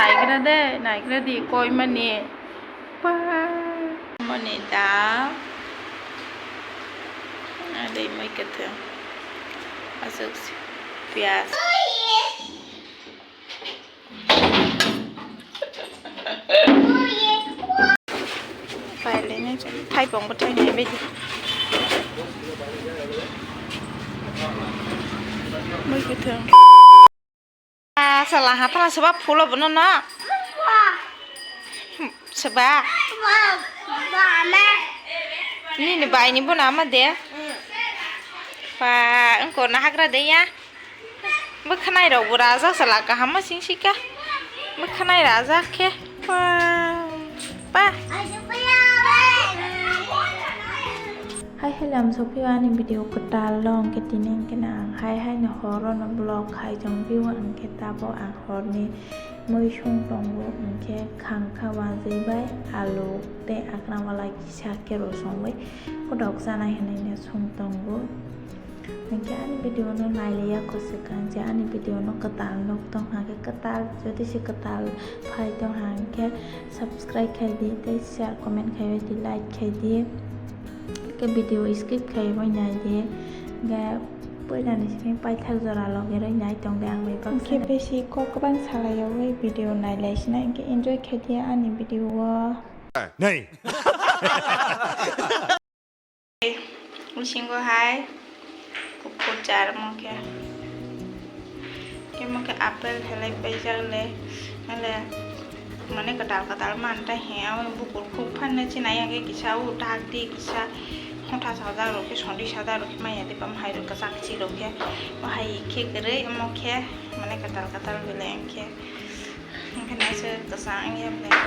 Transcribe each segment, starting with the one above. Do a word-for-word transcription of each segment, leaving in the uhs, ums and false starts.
Naigra de, naigra di, koi mani. Pa. Mani da. Adai mui kwthwng. Aswk se. Piyaj. Pailaini thaipong bo thainai baidi. Mui kwthwng. Ah, sala ha thala soba phulo bono no. Soba. Nini bai ni bono ama de. Pa, engko na hagra de ya. Bwkhanai rok bo rajak sala kaham ma sing sika. Bwkhanai rajak khe. Pa, pa. Hai hello, am sophiyo ani video kwtal long ke tini ke na ang hai hai no horo no vlog khai jong view ang ke tabo ang horni mui sung tongo, hwnkhe khangkha wanjwi bai alu tei akna wala kisa khe rw songwi kodok chanai hwnwi no sung tongo. Hwnkhe ani video no nailiya kwswk kha, je ani video no kwtal nuk tong kha khe kwtal, jodi se kwtal phai tong kha hwnkhe subscribe khai di tei share comment khai di, like khai di. Khe video skip khai bai nai di. Hwnkhe puila ni simi paithak jora logi rwi nai tong di ang bai baksa. Hwnkhe besi kok kwbang salai yawi video nai lai sinai hwnkhe enjoy khai di ani video o. Nei. Bisingo hai kuphur jar omo khe. Omo khe apple helai paijak le, hale mane kwtal kwtal man ta he, abo bukur khuk phan ne chinai ya khe kisa o dak di kisa hotha sajak rok khe sondi sajak rok khe maya di bam hai rok kwchak chi rok khe o hai khe kwrwi omo khe mane kwtal kwtal belai ang khe. Hwnkhe naisik kwchang wngya belai,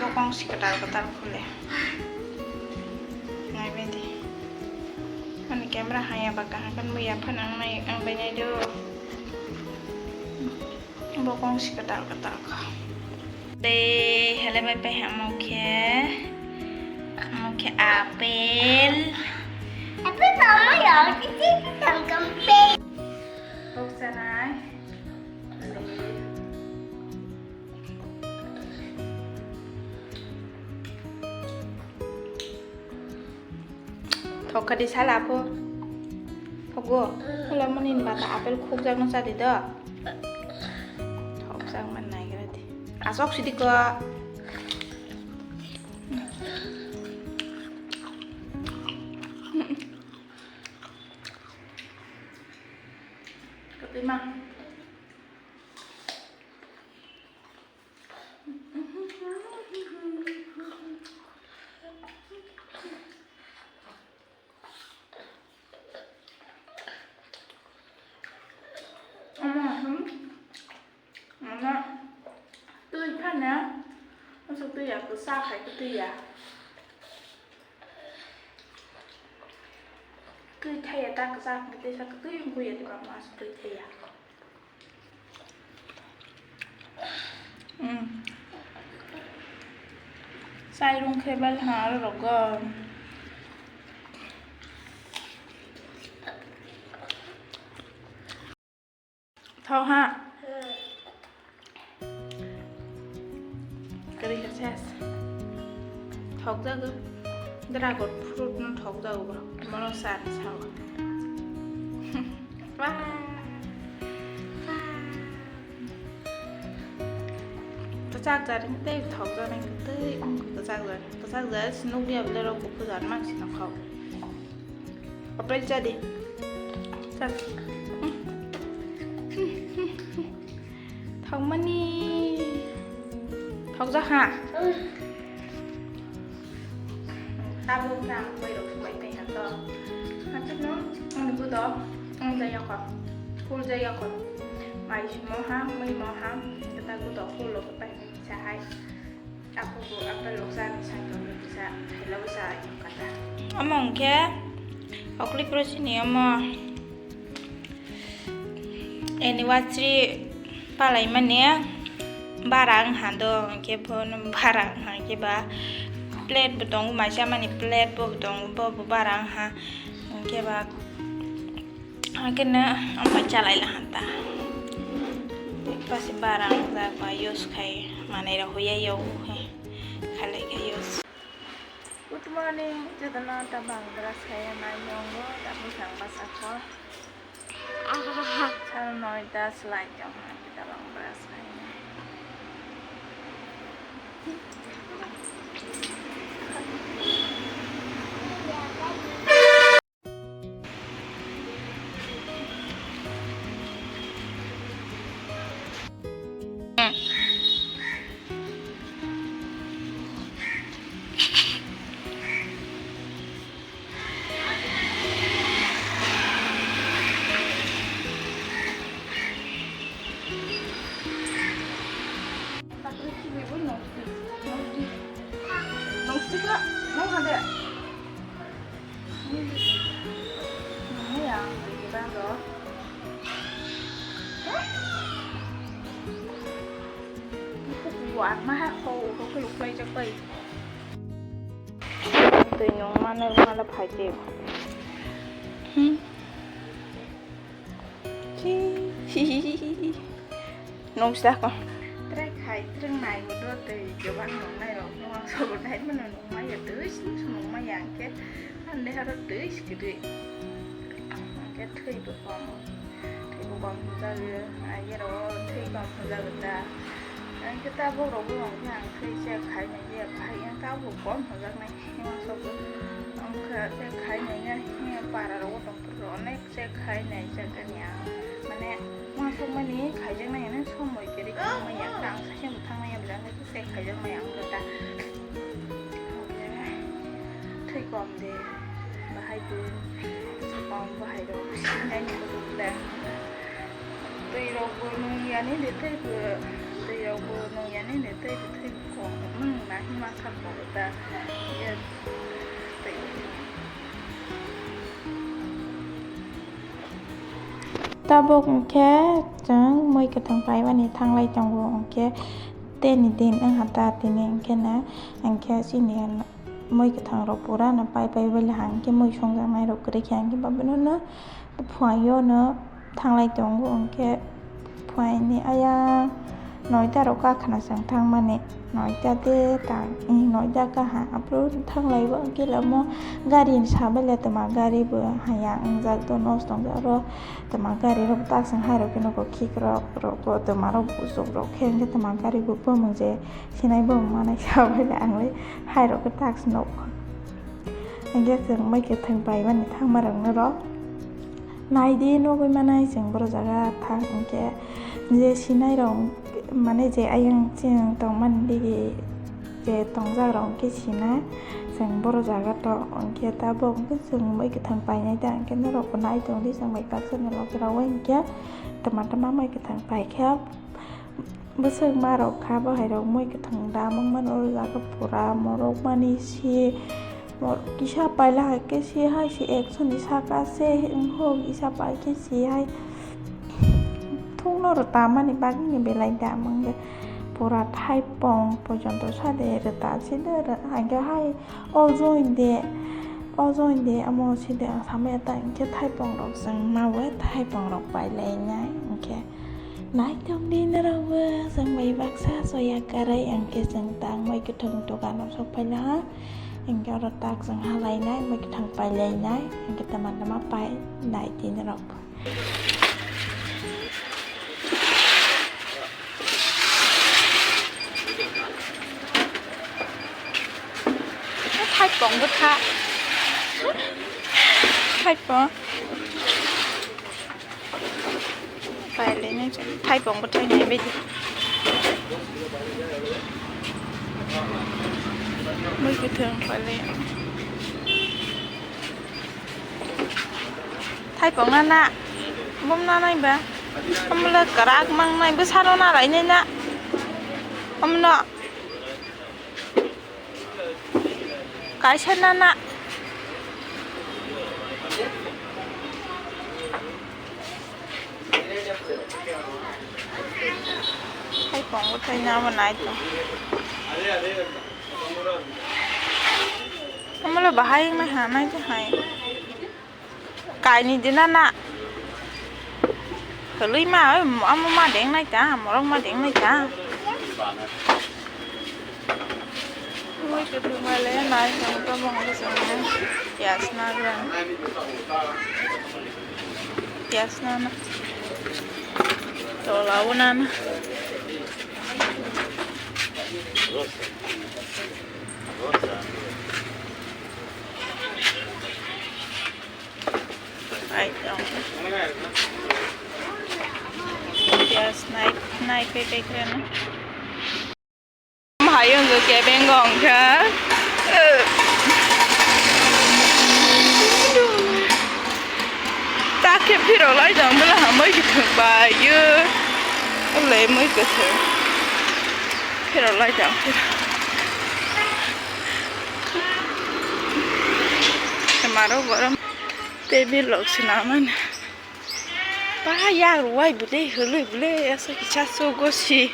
bokong si kwtal kwtal khule. Naibaidi. Ani camera haya ba kaham khe muya phano ang nai, ang bai nai do. Bokong si kwtal kwtal kha. Tei helai bai pai hamo khe, hamo khe apple. Apple mama ya, titi tangkam pe. Bok sanai. Thok kha di sala pho. Thogo. Hwla mani ni bata apple khukjakno cha di do. Thokjak man naigra di. Asok sidi ko. Kwtwi ma. Omo, hmm, omo twi phano, aswk twi ya, kwchak hai khe twi ya. Twi thaiya ta kwchak, twi sa twi wngya, twi bangma aswk twi thaiya. Mm. Chai rung khe bal ha aro rogo. Thok ha. Kwrwi kha ses. Thokjago. Dragon fruit no thokjago bo. Mono sa sao. Wah. Wah. Kwchak jani tei thokjaknai tei wngkha kwchak jani. Kwchak jani se nukliya bwle rok bo kwchak mang se nokha. Apple cha di. Cha. Thokmani. Thokjak ha. Tabuk khe ang mui rok subai tongya to. Hachwkno ang budo ang jaya kho. Full jaya kho. Mai simo ha, mui mo ha. Kata budo full rok pai sa hai. Apo bo apple rok sa ni sai to ni sa thaila bo sa yung kata. Omo hwnkhe okli pro chini omo. Anniversary palaimani bara wngha do, hwnkhe bono bara wngha khe ba plate bo tongo, maisa mani plate bo tongo, bo bo bara wngha, hwnkhe ba hakhe no ampai chalai laha ta. Pasi bara wngjak ba use khai Manwi rok huya yo, he, khalai khe yo. Good morning, jotono tabang brush khaiya mai nongo, tabuk chang basa kho. Sal noita slai tong, tabang brush khaiya. Twi nung mano rwmano phai twi. Hmm. Nung sa ko. Trai khai, trai nai mo do twi jobang nung nai rok nung ang sobo dai mano nung maya twi sung sung nung maya ang khe. Ang de haro twi sikiri. Ang khe thwi bo kom. Thwi bo kom hwnjak, ai, aro thwi kom hwnjak da. Ang khe tabuk rok bo ang khe ang thwi se khai nai je phai ang tabuk kom hwnjak nai. Ang sok ang khe se khai nai ya, para rok bo tong phuru onek se khai nai se kani ang. Mane uansukmani khaijaknai hwnwi somoi kwrwi kwrwngmani ang khe ang sakhe mwthangmaya belai se khaijakmaya ang khe ta. Thwi kom de, bahai bo, kom bahai rok sinai ni bo le. Twi rok bo nung yani de twi bo, twi rok bo nung yani de twi bo thwi kom nung na hima kha bo ta. Ye twi. Tabuk hwnkhe chwng mui kwthwng paimani thanglai tongo, hwnkhe teni din wngkha ta tini, hwnkhe na hwnkhe chini mui kwthwng rok pura no pai pai bai le hwnkhe mui songjaknai rok kwrwi khe hwnkhe babono no phuaio no thanglai tongo, hwnkhe phuaini ayang noita rok kakhwna chwng thangmani. Noita de tang, noita kaha, aphuru thanglaibo, hwnkhe omo gari ni sabai le twma gari bo haya wngjak, do nosto wngjak, oro twma gari rok tak chwng hai rok khe nugo, khikrok rok bo twma rok buchuk rok khe, hwnkhe twma gari bo bumung je sinai bumung manai sabai le ang le hai rok khe tak chwng nugo. Hwnkhe chwng mai kwthwng paimani thangma rok no rok. Naidi nugwi manai chwng boro jaga thang hwnkhe je sinai rok mane je ayang chwng tongmani digi je tongjak rok hwnkhe sinai chwng boro jaga tong hwnkhe tabuk hwnkhe chwng mui kwthwng painai ta hwnkhe norok bo nai tongdi chwng bai baksa ni logerowi hwnkhe twma twma mui kwthwng paikhe. Bwswk ma rok kha, bo hai rok mui kwthwng da mung mano, o jaga pura morok mani si, mor-, kisa paila hai khe si hai se ekso ni saka se wng hok, kisa pai khe si hai thung no rwta mani bagwi ni belai da mung khe pura thaipong pojonto sa de rwta si de rw-, hai khe hai o join de, o join de amo si de ang samaya ta hwnkhe thaipong rok chwng ma bai thaipong rok pai lai nai hwnkhe. Naitokni norokbo chwng bai baksa soya kwrwi, hwnkhe chwng tang mui kwthwng dogano sok phaina ha, hwnkhe oro tak chwng halainai, mui kwthwng pailainai, hwnkhe tama tama pai naidi norokbo. Thaipong bwtha, thaipong. Pailai nai chwng thaipong bo thainai baidi. Mui kwthwng pailai. Thaipong na na. Bom na nai ba. Omle kwrak mang nai bwsano na rai nai na. Omno. Kaisa nana. Hai, tongo thai na, abo nai to. Amalo bahai wng nai ha, nai to hai. Kaini dina na. Hului ma, oi, amo ma deng nai ta, morok ma deng nai ta. Mui kwthwng bai le nai tongo, tabuk chwng piyaj nagra. Piyaj nana. Tola o nana. Ai tong. Piyaj nai, nai pe pe krena. Hayung go kebeng gong kha. Ta khe phirok lai tong bwla hambai khe thwng bai yo. Lemui kwthwng. Phirok lai tong phirok. Maro borom. Tei bilok swnamani. Ba yak rwai bwle hwlwi bwle asa kisa sugo si.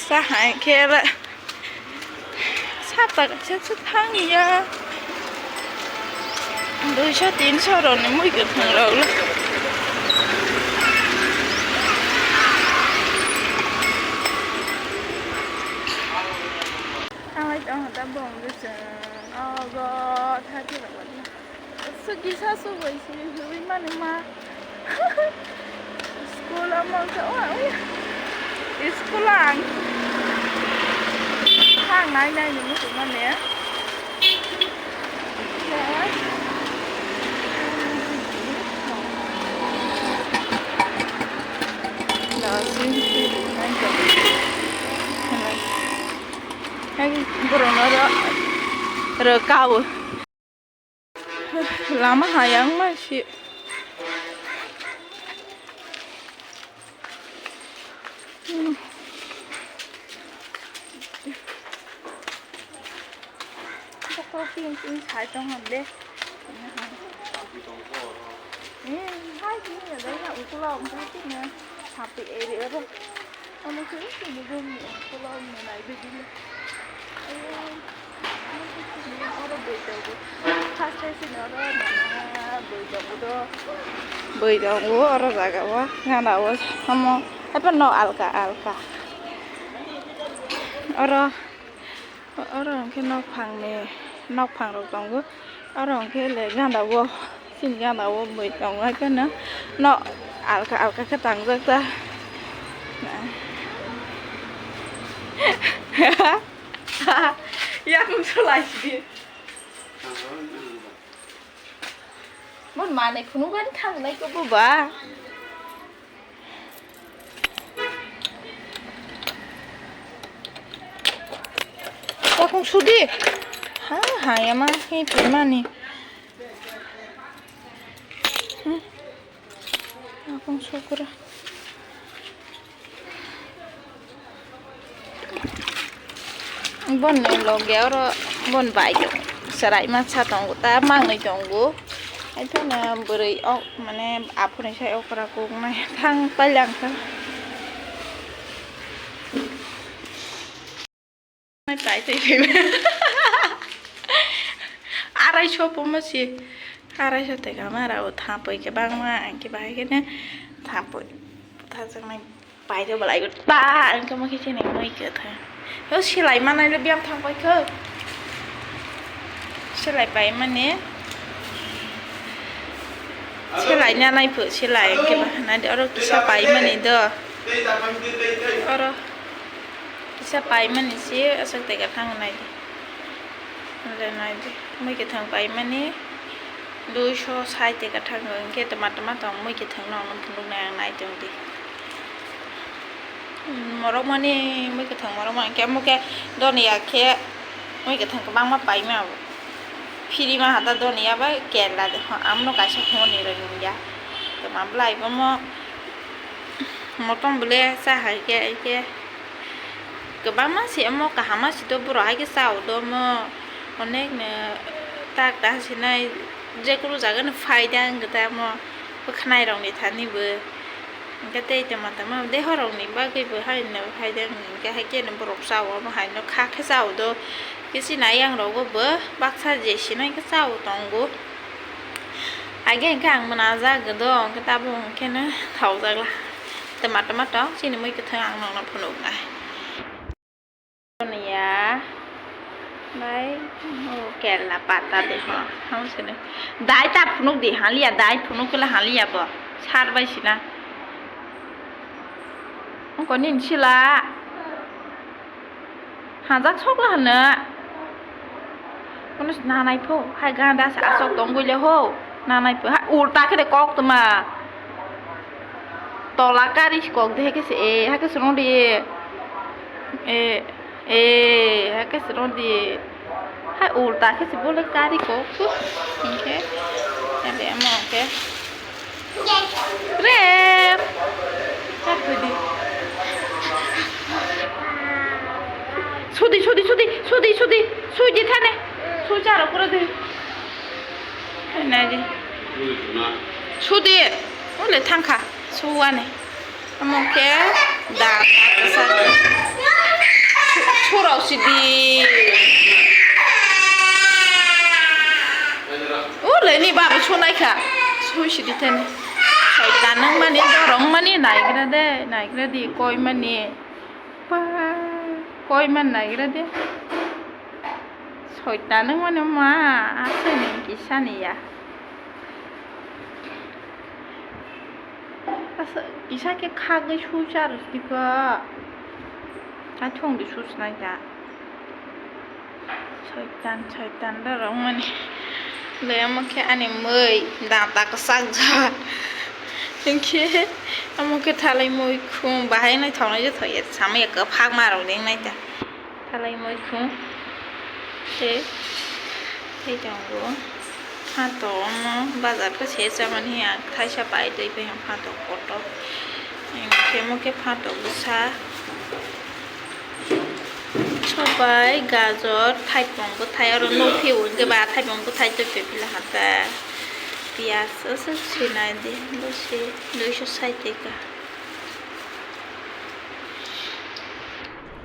Sa hai khe ba sap ta kaisa se thang ya. Duiso tinso rokni mui kwthwng rok le. Thanglai tong ta bong bwswng ogo tha khe rok. Sugisa sugoi si hubui mani ma. School amo sa wa uya. School ang. Hang nai nai ni mutu mani ya. Hey, borok no ro, ro kawo. Lama hayang ma si. Bokol pink pink sai tong ham de. Hmm, hai pink ya dai na ukula ong sai pink ya. Happy area ro. Ano khe sini room ni ukulok ni nai bidi le. Ayo, ano khe sini oro bui tongo. First time sini oro nana bui tongo do. Bui tongo oro jaga o. Gana o samo. Haikhe no alka alka. Oro. Oro hwnkhe nokphangni, nokphang rok tongo. Oro hwnkhe le gana o, chini gana o bui tongo, haikhe no nok alka alka khe tangjak ta. Yakung salai sidi. Mon manwi phunukgani thangnai khe buba. Yakung sudi. Ha, ha, yama, hi, phaimani. Hmm. Yakung sukra. Boni loge oro bon bai tong, chwrai masa tongo, ta mangnwi tongo. Haikhe no bwrwi ok, mane, aphuruni sai okra kuknai thang pailangkha. Nai pai tei phai. Arai so pomo si. Arai so tei kama ra o thapoi khe bangma ang khe bahai khe ne thapoi. Thajaknai pai khe belai go ta ang khe mo khe chini mui khe thang. Yo silai manai le biyang thang pai khe. Silai pai mani. Silai na nai phu silai ang khe bahai nai oro kisa pai mani do. Oro. Kisa paimani se aswk tei kwthang nai di. Nai di. Mui kwthang paimani duiso sai tei kwthang hwnkhe tama tama tong mui kwthang no phunuknai ang nai tong di. Morok mani mui kwthang morok mani khe mui khe doniya khe mui kwthang kwbangma paima. Phiri ma hata doniya bai kerla de amno kaisa hwnwi rwngya. Tama bwlai bomo. Motom bole cha hai khe, hai khe kwbangma se omo kaham ma se to borok hai khe cha o do omo onek no tak ta sinai jekunu jaga no phai da wng khe ta omo bwkhanai rok ni thani bo hwnkhe tei tama tama deho rok ni bagwi bo hai no phai da wng khe hai khe no borok cha o omo hai no kha khe cha o do khe chini ayang rogo bo baksa je sinai khe cha o tongo. Age hwnkhe ang mwnajak do, hwnkhe tabuk hwnkhe no thaujak la. Tama tama tong, chini mui kwthang ang nokno phunuknai. Doniya, Ai, o kerla pata de ho, hamo sini. Dai ta phunuk di haliya, dai phunuk kela haliya bo. Sar bai sina. Ongko nin sila. Hajak sokla hana. Kono nanai pho, hai ganda sa asok tong gule ho. Nanai pho, ha ulta khe de kok tuma. Tola kari kok de hake se, e, hake se rong di. E, e, hake se rong di. Hai ulta khe se bole kari kok su. Hingke, ade amo ke. Rep. Kak di. Sudi, sudi, sudi, sudi, sudi, sudi thane. Sudi aro kura di. Nai di. Sudi. Ole thangkha. Suwani. Omo khe da, da kwchak. Su-, surok sidi. O leni babu sunai kha. Sui sidi thani. Soitan nang mani, dorong mani, naigra de, naigra di, koi mani. Pa, koi man naigra de. Soitan nang mani ma, asai ni kisa ni ya. Asa, kisa khe khagwi suicha rwsdi kho. Athung di susnai da. Soitan, soitan da rwmani. Le omo khe ani mui, danta kwchak jak. Hinkhe omo khe thalai mui khum, bahai naithok nai jotho ya, samaya kwphak ma rok ring nai da. Thalai mui khum. Tei, tei tongo. Phatok omo bazar khe se chamani hiya thaisa pai twi phaikha phatok kotor. Hinkhe omo khe phatok bwsa. Sobai, gajor, thaipong bwthai oro nukphio hinkhe ba thaipong bwthai twi phaikha ta. Piyaj aswk sinai di, bwsi duiso sait taka.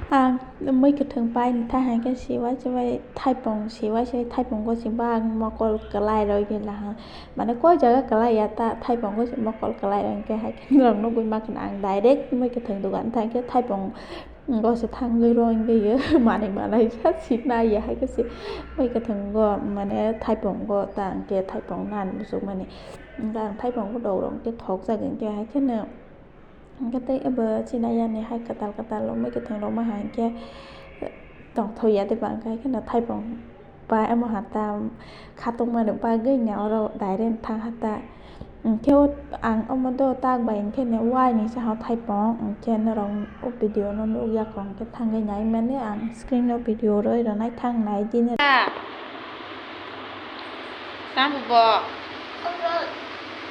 Ang mui kwthwng paini thang hai khe siwai siwai thaipung siwai siwai thaipung gosipba ang mokol kwlai rw gela ha. Mane koi jaga kwlai ya ta thaipung gosip mokol kwlai rw hinkhe hai khe norok nugwi mankha ang direct mui kwthwng dogan thang khe thaipung gosip thangwi rw hinkhe manwi manai sa sikna ya hai khe se mui kwthwng go mane thaipung go ta hinkhe thaipung nan muchukmani hinkhe ang thaipung go dok rw hinkhe thok jak hinkhe hai kheno. Hingke tei abo china yani hai kwtal kwtal romwi kwthwng romwi hai hingke tongthok ya tei bangkha hai kheno thaipung pai omo hata khatungmani bagwi nya oro direct thang hata. Hingke o ang omo do tak bai hingke ne wai ni saha thaipung hingke norok o video no nukya kong khe thangwi nai mani ang screen o video rwi rwnai thang nai dini. Tamo bo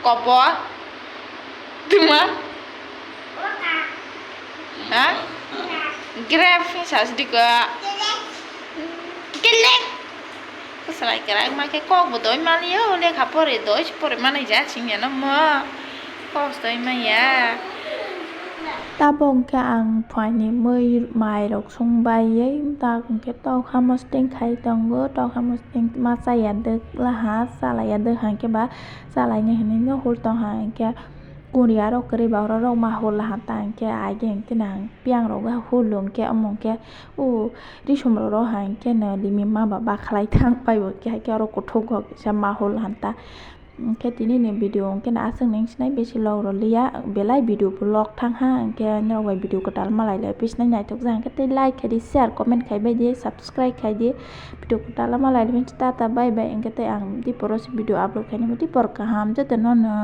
kobo. Tuma? Ha? Grep sa sidi ko. Kelek. Kwchwlai kwrak ma khe kok bo doi mani o, lekha pore doi se pore mani ja sing ya no mo. Kok se doi manya. Tabok khe ang phaini mui mai rok sung bai ei, tak hwnkhe tok hamo siteng khai tongo, tok hamo siteng ma chaya dwk laha, chalaiya dwk hwnkhe ba. Chalaini hinwi no hul tongkha hinkhe kuri aro kwrwi ba oro rok ma hul laha ta hinkhe aide hinkhe nang piyang rok hul hinkhe omo hinkhe o risum rok rok hai hinkhe no limi ma ba bakhalai thang pai bo hinkhe haikhe oro kuthuk kok kisa ma hul laha ta hinkhe tini ni video hinkhe no aswk nung sinai besi log rw liya belai video bo log thang ha hinkhe norok bai video kwtal malai lai pis nai naithok jak hinkhe tei like khai di share comment khai bai di subscribe khai di video kwtal malai lai tata bye bye hinkhe tei ang tei poro se video upload khai nai tei poro kaham joto no no.